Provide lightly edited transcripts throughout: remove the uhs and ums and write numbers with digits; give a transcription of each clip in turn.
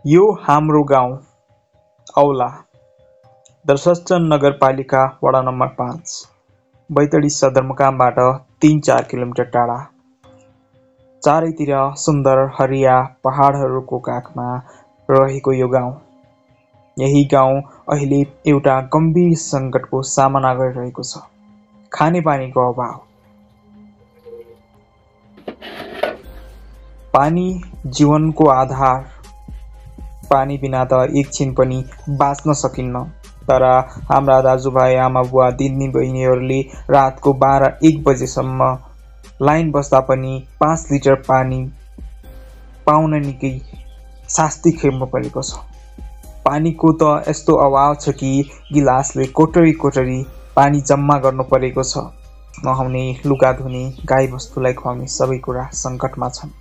यो हाम्रो गाउँ औला दर्शस्चन नगरपालिका वडा नम्बर 5 बैतडी सदरमुकामबाट 3-4 किलोमिटर टाढा। चारैतिर सुन्दर हरिया पहाडहरूको काखमा रहेको यो गाउँ। यही गाउँ अहिले एउटा गम्भीर सङ्कटको सामना गरिरहेको छ, खानेपानीको अभाव। पानी जीवनको आधार। पानी बिना त एकछिन पनि बाँच्न सकिन्न। तर हाम्रा दाजुभाइ आमाबुवा दिदीबहिनीहरूले रातको 12-1 बजेसम्म लाइन बस्दा पनि 5 लिटर पानी पाउन निकै शास्ति खेप्नु परेको छ। पानीको त यस्तो अभाव छ कि गिलासले कोटरी पानी जम्मा गर्नु परेको छ। नुहाउने, लुगा धुने, गाईबस्तुलाई खुवाउने सबै कुरा सङ्कटमा छन्।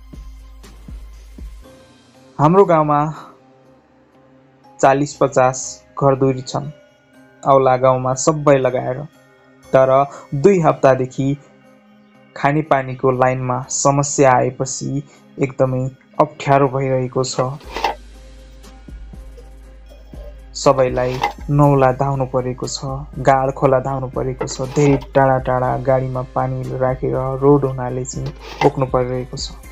हाम्रो गाउँमा 40-50 घरधुरी छन्, औला गाउँमा सबै लगाएर। तर 2 हप्तादेखि खानेपानीको लाइनमा समस्या आएपछि एकदमै अप्ठ्यारो भइरहेको छ। सबैलाई नौला धाउनु परेको छ, गाड खोला धाउनु परेको छ। धेरै टाढा टाढा गाडीमा पानी राखेर रोड हुनाले चाहिँ बोक्नु परिरहेको छ।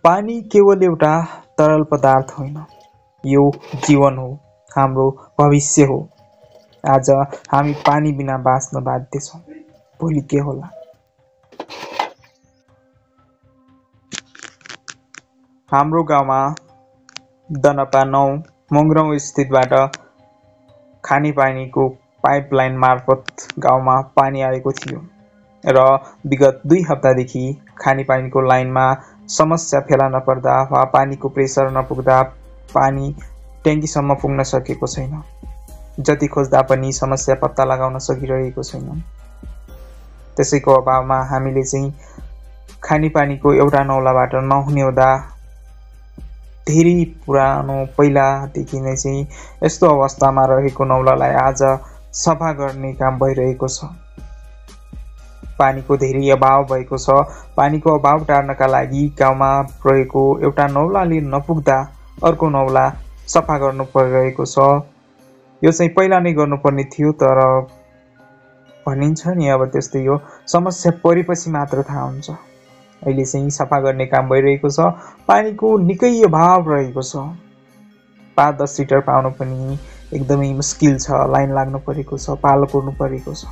पानी केवल एउटा तरल पदार्थ होइन, यो जीवन हो, हाम्रो भविष्य हो। आज हामी पानी बिना बाँच्न बाध्य छौँ, भोलि के होला? हाम्रो गाउँमा दनपा 9 मङ्ग्रौँ स्थितबाट खानेपानीको पाइपलाइन मार्फत गाउँमा पानी आएको थियो र विगत 2 हप्तादेखि खानेपानीको लाइनमा समस्या फेला नपर्दा वा पानीको प्रेसर नपुग्दा पानी ट्याङ्कीसम्म पुग्न सकेको छैन। जति खोज्दा पनि समस्या पत्ता लगाउन सकिरहेको छैन। त्यसैको अभावमा हामीले चाहिँ खानेपानीको एउटा नौलाबाट नहुने हुँदा धेरै पुरानो पहिलादेखि नै चाहिँ यस्तो अवस्थामा रहेको नौलालाई आज सफा गर्ने काम भइरहेको छ। पानीको धेरै अभाव भएको छ। पानीको अभाव टार्नका लागि गाउँमा रहेको एउटा नौलाले नपुग्दा अर्को नौला सफा गर्नु परिरहेको छ। यो चाहिँ पहिला नै गर्नुपर्ने थियो, तर भनिन्छ नि अब त्यस्तै हो, समस्या परेपछि मात्र थाहा हुन्छ। अहिले चाहिँ सफा गर्ने काम भइरहेको छ। पानीको निकै अभाव रहेको छ। 5-10 लिटर पाउनु पनि एकदमै मुस्किल छ। लाइन लाग्नु परेको छ, पालो कुर्नु परेको छ।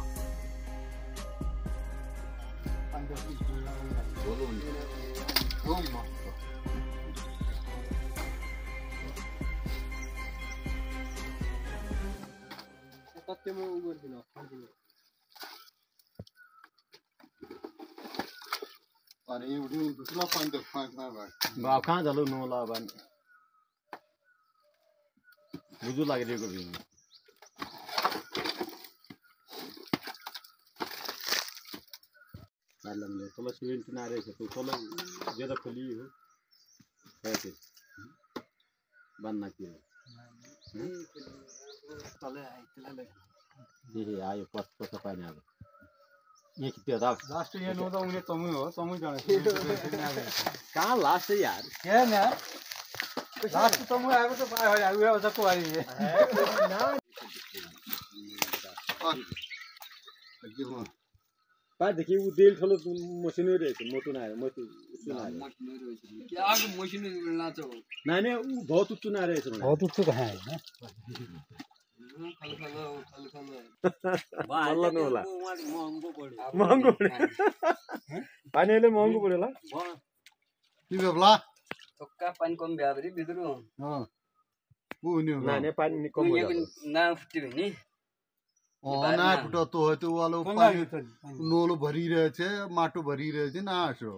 कहाँ जालु नौला बानी बुझु लागिरहेको भिड मालमले तल सिमेन्ट नारेछ त्यो तल ज्यादा खोली हो है बन्ना के तले आइतले आयो पस पानी आयो ये कितने था लास्ट ये नो तो उन्हें तमु हो तमु जाने कहाँ लास्ट है यार क्या ना लास्ट तमु आएको त आयो हो जको आयो ना पा देखि उ देल ठलो मसिनै रहेछ मोटो न आयो मोटो सुना के आगो मसिनै नाच हो नाने उ बहुत उच्च ना रहेछ बहुत उच्च कहाँ है ना महँगो पानीले महँगो पड्यो ल के गर्ला टक्का पानी कम भ्या भरि भित्र उ नि नाने पानी कम हो ना फुट्यो नि ना फुटो तो है तो वालो पानी नोलो भरी रहे छे माटो भरी रहे छे ना आशो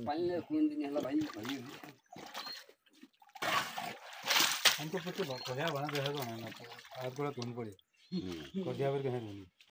पानीले कुन दिन होला भाइ भन्यो हमको पत्ते भया भना देखा तो ना आज पूरा धुन पड़ी कदिया पर कहीं नहीं